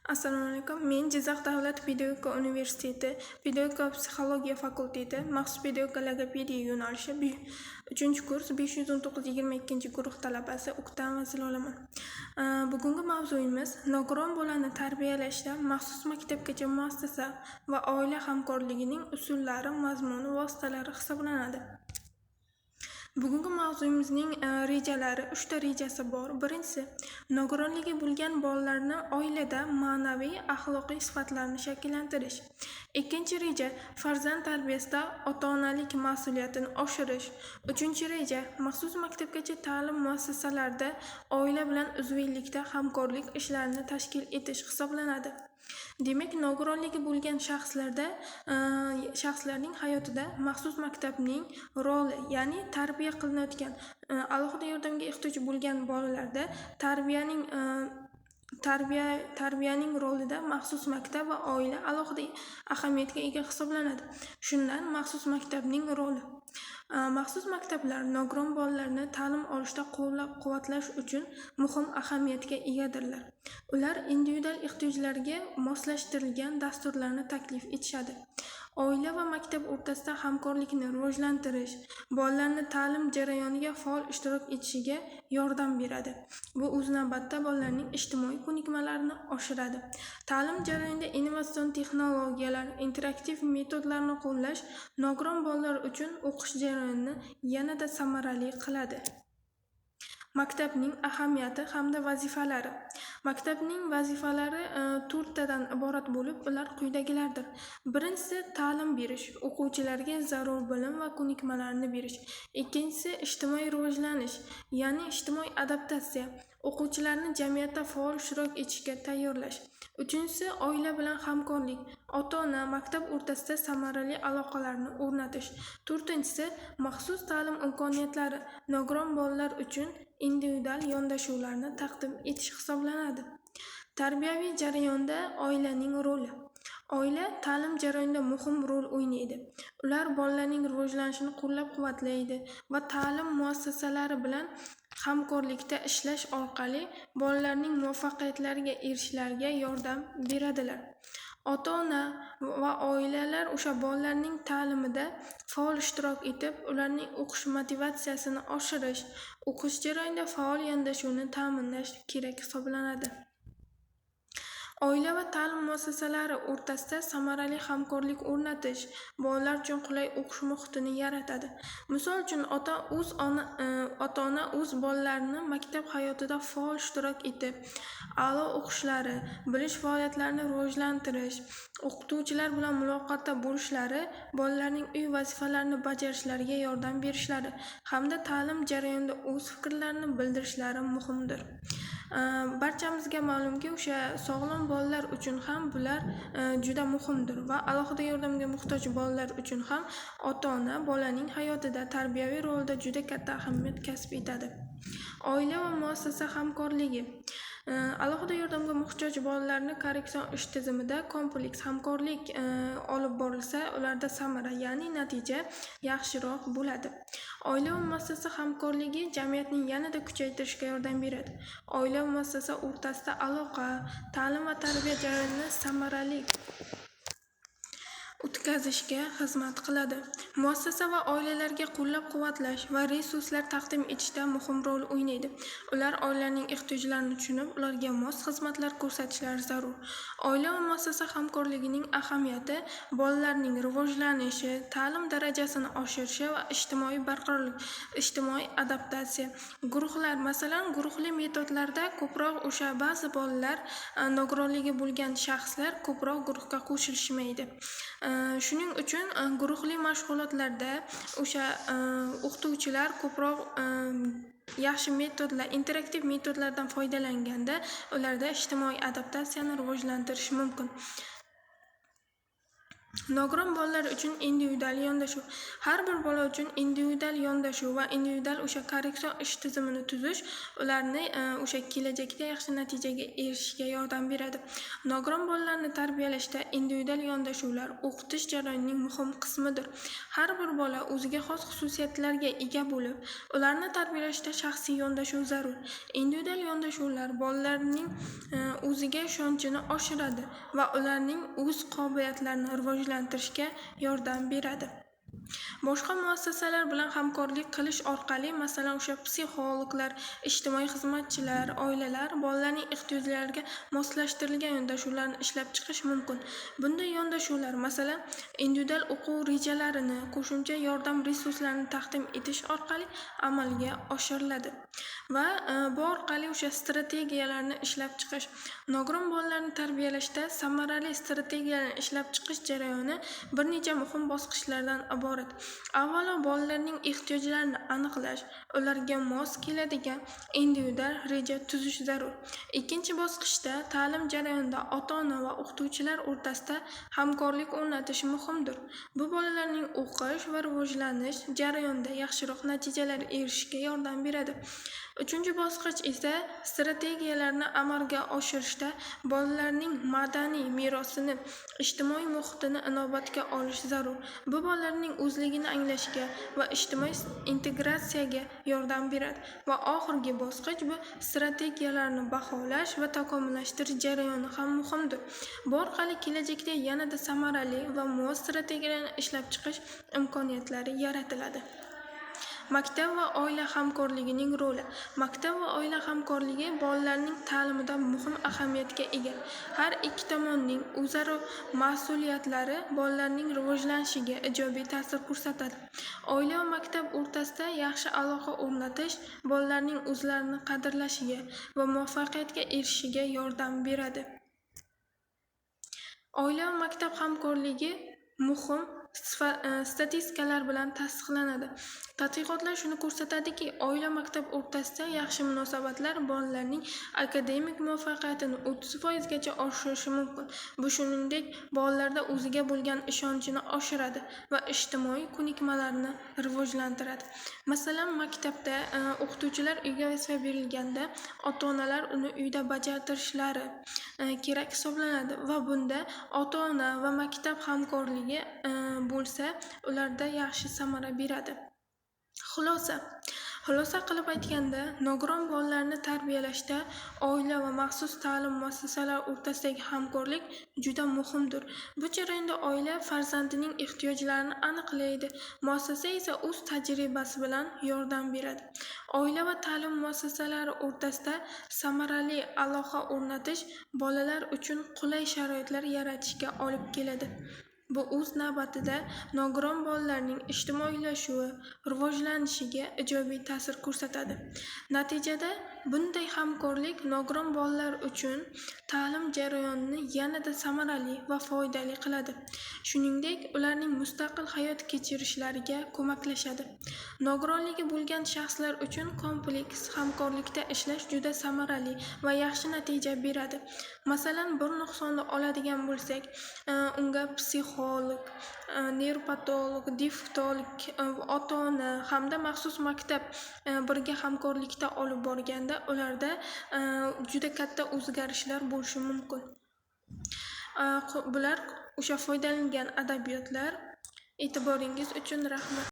Assalomu alaykum. Men Jizzax davlat pedagogika universiteti pedagogika va psixologiya fakulteti maxsus pedagogika logopediya yo'nalishi 3-kurs 519-22 guruh talabasi O'ktamova Zilolaman. Bugungi mavzuyimiz nogiron bolani tarbiyalashda maxsus maktabgacha muassasa va oila hamkorligining usullari, mazmuni, vositalari hisoblanadi. Bugungi mavzuyimizning rejalari, uchta rejasi bor. Birinchisi, nogironligi bo'lgan bolalarni oilada ma'naviy, axloqiy sifatlarni shakllantirish. Ikkinchi reja, farzand tarbiyasida ota-onalik mas'uliyatini oshirish. Uchinchi reja, maxsus maktabgacha ta'lim muassasalarida oila bilan uzviylikda hamkorlik ishlarini tashkil etish hisoblanadi. Demak, nogironligi bo'lgan shaxslarda, shaxslarning hayotida maxsus maktabning roli, ya'ni tarbiya qilinayotgan, alohida yordamga ehtiyoj bo'lgan bolalarda tarbiyaning rolida maxsus maktab va oila alohida ahamiyatga ega hisoblanadi. Shundan maxsus maktabning roli. Maxsus maktablar nogiron bolalarni ta'lim olishda qo'llab-quvvatlash uchun muhim ahamiyatga egadirlar. Ular individual ehtiyojlarga moslashtirilgan dasturlarni taklif etishadi. Oila va maktab o'rtasida hamkorlikni rivojlantirish, bolalarni ta'lim jarayoniga faol ishtirok etishiga yordam beradi. Bu o'z navbatida bolalarning ijtimoiy ko'nikmalarini oshiradi. Ta'lim jarayonida innovatsion texnologiyalar, interaktiv metodlarni qo'llash nogiron bolalar uchun o'qish jarayonini yanada samarali qiladi. Maktabning ahamiyati hamda vazifalari. Maktabning vazifalari to'rttadan iborat bo'lib, ular quyidagilardir. Birinchisi, ta'lim berish, o'quvchilarga zarur bilim va ko'nikmalarni berish. Ikkinchisi, ijtimoiy rivojlanish, ya'ni ijtimoiy adaptatsiya, o'quvchilarni jamiyatda faol ishtirok etishga tayyorlash. Uchinchisi, oila bilan hamkorlik, ota-ona, maktab o'rtasida samarali aloqalarni o'rnatish. To'rtinchisi, maxsus ta'lim imkoniyatlari, nogiron bolalar uchun individual yondashuvlarni taqdim etish hisoblanadi. Tarbiyaviy jarayonda oilaning roli. Oila ta'lim jarayonida muhim rol o'ynaydi. Ular bolalarning rivojlanishini qo'llab-quvvatlaydi va ta'lim muassasalari bilan hamkorlikda ishlash orqali bolalarning muvaffaqiyatlariga erishishlariga yordam beradilar. Ota-ona va oilalar o'sha bolalarning ta'limida faol ishtirok etib, ularning o'qish motivatsiyasini oshirish, o'qish jarayonida faol yondashuvni ta'minlash kerak hisoblanadi. Oila va ta'lim muassasalari o'rtasida samarali hamkorlik o'rnatish bolalar uchun qulay o'qish muhitini yaratadi. Misol uchun, ota-ona o'z bolalarini maktab hayotida faol ishtirok etib, a'lo o'qishlari, bilish faoliyatlarini rivojlantirish, o'qituvchilar bilan muloqotda bo'lishlari, bolalarning uy vazifalarini bajarishlariga yordam berishlari hamda ta'lim jarayonida o'z fikrlarini bildirishlari muhimdir. Barchamizga ma'lumki, o'sha sog'lom bolalar uchun ham bular juda muhimdir va alohida yordamga muhtoj bolalar uchun ham ota-ona bolaning hayotida tarbiyaviy rolida juda katta ahamiyat kasb etadi. Oila va muassasa hamkorligi. Alohida yordamga muhtoj bolalarni korreksion ish tizimida kompleks hamkorlik olib borilsa, ularda samara, ya'ni natija yaxshiroq bo'ladi. Oila va muassasa hamkorligi jamiyatning yanada kuchaytirishga yordam beradi. Oila va muassasa o'rtasida aloqa, ta'lim va tarbiya jarayonini samarali o'tkazishga xizmat qiladi. Muassasa va oilalarga qo'llab-quvvatlash va resurslar taqdim etishda muhim rol o'ynaydi. Ular oilaning ehtiyojlarini tushunib, ularga mos xizmatlar ko'rsatishlari zarur. Oila va muassasa hamkorligining ahamiyati bolalarning rivojlanishi, ta'lim darajasini oshirishi va ijtimoiy barqarorlik, ijtimoiy adaptatsiya. Guruhlar, masalan, guruhli metodlarda ko'proq o'sha ba'zi bolalar, nogironligi bo'lgan shaxslar ko'proq guruhga qo'shilishmaydi. Shuning uchun guruhli mashg'ulotlarda o'sha o'qituvchilar ko'proq yaxshi metodlar, interaktiv metodlardan foydalanganda ularda ijtimoiy adaptatsiyani rivojlantirish mumkin. Nogiron bolalar uchun individual yondashuv. Har bir bola uchun individual yondashuv va individual o'sha korreksion ish tizimini tuzish ularni o'sha kelajakda yaxshi natijaga erishishga yordam beradi. Nogiron bolalarni tarbiyalashda individual yondashuvlar o'qitish jarayonining muhim qismidir. Har bir bola o'ziga xos xususiyatlarga ega bo'lib, ularni tarbiyalashda shaxsiy yondashuv zarur. Individual yondashuvlar bolalarning o'ziga ishonchini oshiradi va ularning o'z qobiliyatlarini rivojlantirishga yordam beradi. Boshqa muassasalar bilan hamkorlik qilish orqali, masalan, o'sha psixologlar, ijtimoiy xizmatchilar, oilalar bolalarning ehtiyojlariga moslashtirilgan yondashuvlarni ishlab chiqish mumkin. Bunday yondashuvlar, masalan, individual o'quv rejalarini, qo'shimcha yordam resurslarini taqdim etish orqali amalga oshiriladi. Va bu orqali o'sha strategiyalarni ishlab chiqish. Nogiron bolalarni tarbiyalashda samarali strategiyalarni ishlab chiqish jarayoni bir necha muhim bosqichlardan iborat. Avvalo, bolalarning ehtiyojlarini aniqlash, ularga mos keladigan individual reja tuzish zarur. Ikkinchi bosqichda ta'lim jarayonida ota-ona va o'qituvchilar o'rtasida hamkorlik o'rnatish muhimdir. Bu bolalarning o'qish va rivojlanish jarayonida yaxshiroq natijalarga erishishga yordam beradi. Uchinchi bosqich esa strategiyalarni amalga oshirishda bolalarning madaniy merosini, ijtimoiy muhitini inobatga olish zarur. Bu bolalarning o'zligini anglashga va ijtimoiy integratsiyaga yordam beradi. Va oxirgi bosqich bu strategiyalarni baholash va takomillashtirish jarayoni ham muhimdir. Bu orqali kelajakda yanada samarali va mos strategiyalarni ishlab chiqish imkoniyatlari yaratiladi. Maktab va oila hamkorligining roli. Maktab va oila hamkorligi bolalarning ta'limida muhim ahamiyatga ega. Har ikki tomonning o'zaro mas'uliyatlari bolalarning rivojlanishiga ijobiy ta'sir ko'rsatadi. Oila va maktab o'rtasida yaxshi aloqa o'rnatish bolalarning o'zlarini qadrlashiga va muvaffaqiyatga erishishiga yordam beradi. Oila va maktab hamkorligi muhim statistikalar bilan tasdiqlanadi. Tadqiqotlar shuni ko'rsatadiki, oila maktab o'rtasida yaxshi munosabatlar bolalarning akademik muvaffaqiyatini 30% gacha oshirishi mumkin. Bu shuningdek, bolalarda o'ziga bo'lgan ishonchini oshiradi va ijtimoiy ko'nikmalarni rivojlantiradi. Masalan, maktabda o'qituvchilar uyga vazifa berilganda ota-onalar uni uyda bajartirishlari kerak hisoblanadi va bunda ota-ona va maktab hamkorligi bo'lsa, ularda yaxshi samara beradi. Xulosa qilib aytganda, nogiron bolalarni tarbiyalashda oila va maxsus ta'lim muassasalari o'rtasidagi hamkorlik juda muhimdir. Bu jarayonda oila farzandining ehtiyojlarini aniqlaydi, muassasa esa o'z tajribasi bilan yordam beradi. Oila va ta'lim muassasalari o'rtasida samarali aloqa o'rnatish bolalar uchun qulay sharoitlar yaratishga olib keladi. Bu o'z navbatida nogiron bolalarning ijtimoiylashuvi, rivojlanishiga ijobiy ta'sir ko'rsatadi. Natijada bunday hamkorlik nogiron bolalar uchun ta'lim jarayonini yanada samarali va foydali qiladi. Shuningdek, ularning mustaqil hayot kechirishlariga ko'maklashadi. Nogironligi bo'lgan shaxslar uchun kompleks hamkorlikda ishlash juda samarali va yaxshi natija beradi. Masalan, bir nuqsonni oladigan bo'lsak, unga psixolog, neyropatolog, defektolog, ota-ona hamda maxsus maktab birga hamkorlikda olib borganda ularda juda katta o'zgarishlar bo'lishi mumkin. Bular o'sha foydalangan adabiyotlar. E'tiboringiz uchun rahmat.